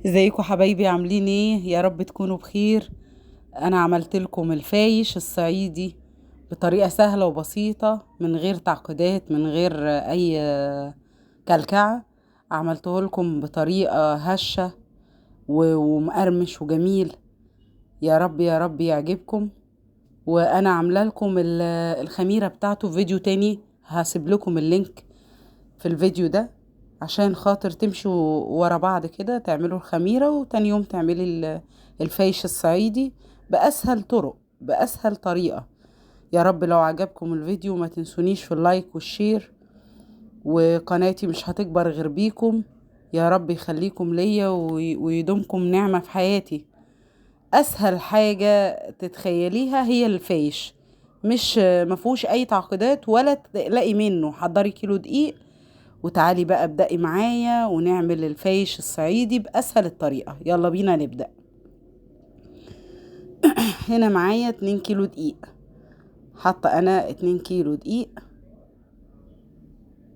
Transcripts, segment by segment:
ازيكم حبايبي؟ عاملين ايه؟ يا رب تكونوا بخير. انا عملت لكم الفايش الصعيدي بطريقة سهلة وبسيطة، من غير تعقيدات، من غير اي كلكعة. عملته لكم بطريقة هشة ومقرمش وجميل. يا رب يا رب يعجبكم. وانا عامله لكم الخميرة بتاعته في فيديو تاني، هسيب لكم ال link في الفيديو ده عشان خاطر تمشوا ورا بعض كده، تعملوا الخميرة وتاني يوم تعملي الفايش الصعيدي بأسهل طرق، بأسهل طريقة. يا رب لو عجبكم الفيديو ما تنسونيش في ال like وال share، وقناتي مش هتكبر غير بيكم. يا رب يخليكم ليا ويدومكم نعمة في حياتي. اسهل حاجة تتخيليها هي الفايش، مش مفهوش اي تعقيدات ولا تقلقي منه. حضري كيلو دقيق وتعالي بقى ابدأي معايا ونعمل الفايش الصعيدي بأسهل الطريقة. يلا بينا نبدأ. هنا معايا 2 كيلو دقيق، حاطة انا 2 كيلو دقيق،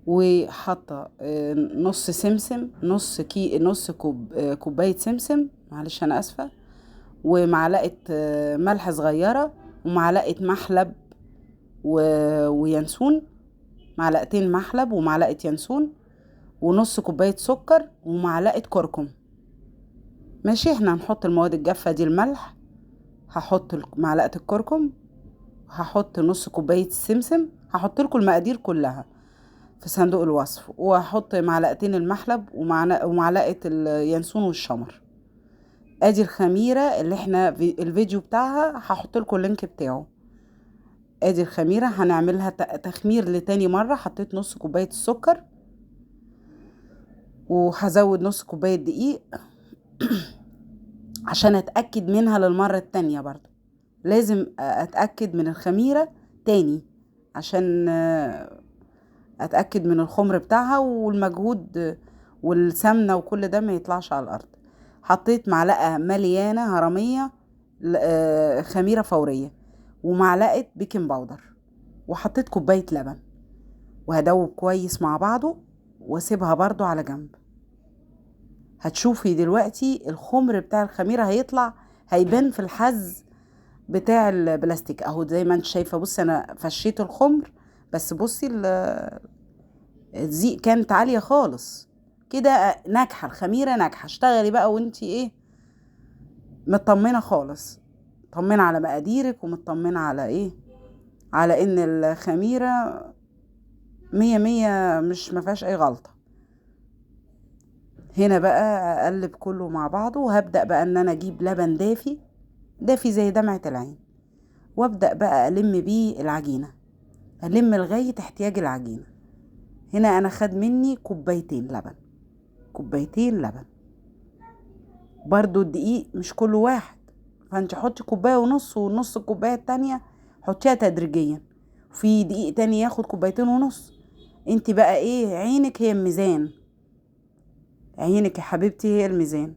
وحاطة نص سمسم، نص كي نص كوب كوباية سمسم، معلش انا اسفة، ومعلقة ملح صغيرة، ومعلقة محلب وينسون، معلقتين محلب ومعلقة ينسون، ونص كوباية سكر، ومعلقة كركم. ماشي، احنا هنحط المواد الجافة دي. الملح هحط معلقة الكركم، هحط نص كوباية السمسم، هحط لكم المقادير كلها في صندوق الوصف، وهحط معلقتين المحلب ومعلقة اليانسون والشمر. ادي الخميرة اللي احنا في الفيديو بتاعها هحط لكم ال link بتاعه. ادي الخميرة هنعملها تخمير لتاني مرة. حطيت نص كوباية السكر، وهزود نص كوباية دقيق عشان اتأكد منها للمرة التانية. برضو لازم اتأكد من الخميرة تاني عشان اتأكد من الخمر بتاعها والمجهود والسمنة وكل ده ما يطلعش على الارض. حطيت معلقة مليانة هرمية خميرة فورية، ومعلقة baking powder، وحطيت كوباية لبن، وهدوب كويس مع بعضه واسيبها برضو على جنب. هتشوفي دلوقتي الخمر بتاع الخميرة هيطلع، هيبان في الحز بتاع البلاستيك اهو زي ما انت شايفة. بصي انا فشيت الخمر، بس بصي الزيق كانت عالية خالص كده. ناجحة الخميرة، ناجحة. اشتغلي بقى وانتي ايه مطمنة خالص، مطمنة على مقاديرك، ومطمنة على ايه، على ان الخميرة مية مية، مش مفيهاش اي غلطة. هنا بقى اقلب كله مع بعضه، وهبدأ بقى ان انا اجيب لبن دافي دافي زي دمعة العين، وابدأ بقى الم بيه العجينة، الم لغاية احتياج العجينة. هنا انا خد مني كوبايتين لبن، كوبايتين لبن. برضو الدقيق مش كله واحد، فانت حطي كوباية ونص، ونص الكوباية التانية حطيها تدريجيا. في دقيق تاني ياخد كوبايتين ونص. انت بقى ايه، عينك هي الميزان، عينك يا حبيبتي هي الميزان.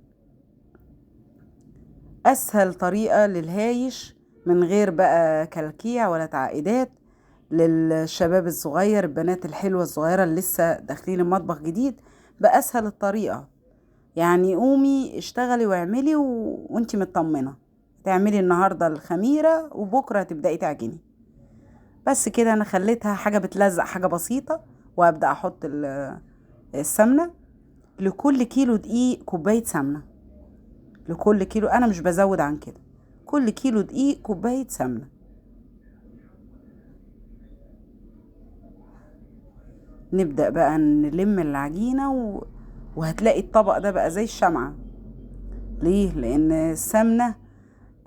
اسهل طريقة للهايش من غير بقى كلكيع ولا تعقيدات، للشباب الصغير، البنات الحلوة الصغيرة اللي لسه داخلين المطبخ جديد، بأسهل الطريقة. يعني قومي اشتغلي واعملي وانتي مطمنة. تعملي النهاردة الخميرة وبكرة هتبدأي تعجني. بس كده انا خليتها حاجة بتلزق، حاجة بسيطة. وابدأ احط السمنة. لكل كيلو دقيق كوباية سمنة، لكل كيلو، انا مش بزود عن كده، كل كيلو دقيق كوباية سمنة. نبدأ بقى نلم العجينة وهتلاقي الطبق ده بقى زي الشمعة. ليه؟ لأن السمنة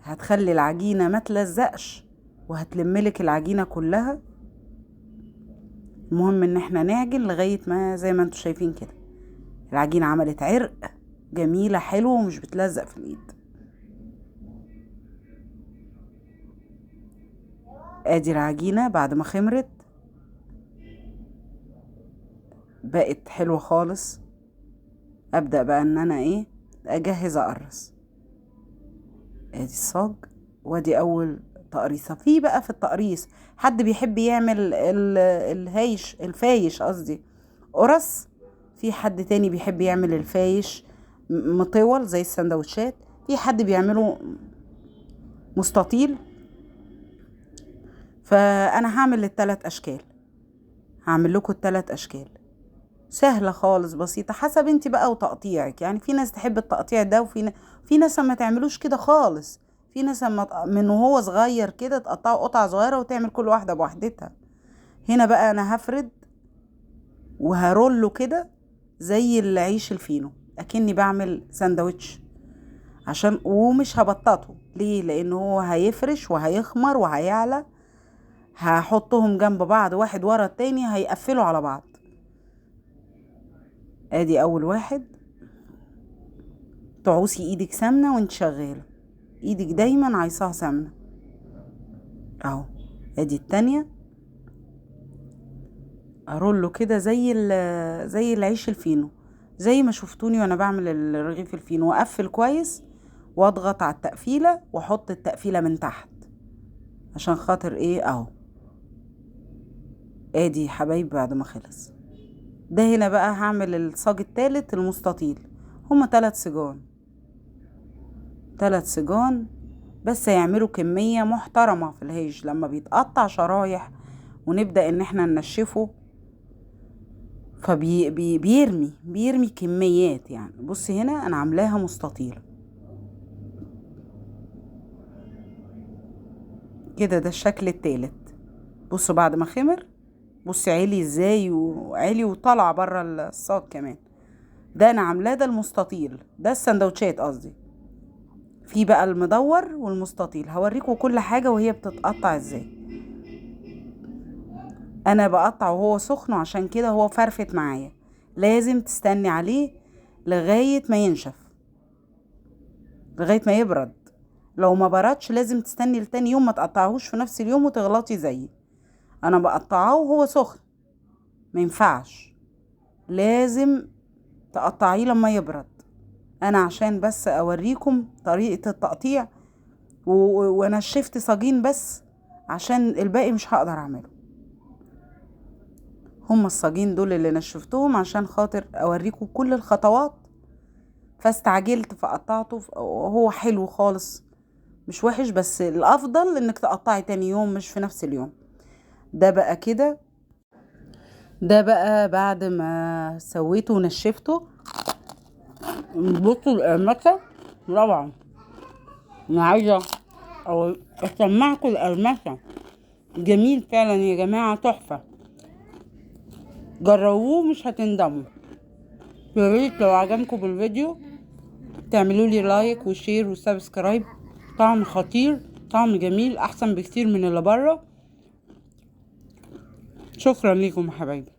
هتخلي العجينة ما تلزقش، وهتلملك العجينة كلها. المهم ان احنا نعجن لغاية ما زي ما انتوا شايفين كده العجينة عملت عرق جميلة حلوة ومش بتلزق في الايد. ادي العجينة بعد ما خمرت بقت حلوة خالص. ابدأ بقى ان انا ايه اجهز اقرص. ادي الصاج، وادي اول تقريصة. في بقى في التقريص حد بيحب يعمل الهايش، الفايش قصدي، قرص. في حد تاني بيحب يعمل الفايش مطول زي السندوتشات، في حد بيعمله مستطيل. فانا هعمل الثلاث اشكال، هعمل لكم الثلاث اشكال. سهلة خالص بسيطة، حسب انت بقى وتقطيعك. يعني في ناس تحب التقطيع ده، وفي ناس ما تعملوش كده خالص. في ناس من وهو صغير كده تقطعه قطع صغيرة وتعمل كل واحدة بوحدتها. هنا بقى انا هفرد وهرله كده زي العيش الفينو، اكني بعمل سندوتش، عشان ومش هبططه. ليه؟ لان هو هيفرش وهيخمر وهيعلى. هحطهم جنب بعض واحد ورا التاني، هيقفلوا على بعض. ادي اول واحد. تعوصي ايدك سمنه وانت شغالة، ايدك دايما عايزاها سمنه اهو. ادي التانية، ارله كده زي العيش الفينو، زي ما شفتوني وانا بعمل الرغيف الفينو. واقفل كويس واضغط على التقفيله واحط التقفيله من تحت عشان خاطر ايه اهو. ادي حبايب بعد ما خلص ده. هنا بقى هعمل الصاج التالت المستطيل. هما 3 سجان، 3 سجان بس، هيعملوا كمية محترمة في الهيج لما بيتقطع شرايح ونبدأ ان احنا ننشفه، فبيرمي بيرمي كميات يعني. بصي هنا انا عاملاها مستطيلة كده. ده الشكل التالت. بصوا بعد ما خمر، بصي عالي ازاي، وعالي وطلع بره الصاج كمان. ده انا عاملاه ده المستطيل، ده السندوتشات قصدي. في بقى المدور والمستطيل، هوريكم كل حاجة وهي بتتقطع ازاي. انا بقطع وهو سخن، عشان كده هو فرفت معايا. لازم تستني عليه لغاية ما ينشف، لغاية ما يبرد. لو ما بردش لازم تستني لتاني يوم، ما تقطعهوش في نفس اليوم وتغلطي زيي. انا بقطعه وهو سخن، ما ينفعش، لازم تقطعيه لما يبرد. انا عشان بس اوريكم طريقة التقطيع، وانا شفت صاجين بس عشان الباقي مش هقدر اعمله. هما الصاجين دول اللي نشفتهم عشان خاطر اوريكم كل الخطوات، فاستعجلت فقطعته. وهو حلو خالص مش وحش، بس الافضل انك تقطعي تاني يوم مش في نفس اليوم. ده بقى كده، ده بقى بعد ما سويته ونشفته. بصوا القرمشه روعه، انا عايزه او اسمعكم القرمشه، جميل فعلا يا جماعة، تحفة. جربوه مش هتندموا. يا ريت لو عجبكم بالفيديو تعملوا لي like و share و subscribe. طعم خطير، طعم جميل، احسن بكتير من اللي بره. شكرا لكم يا حبايبي.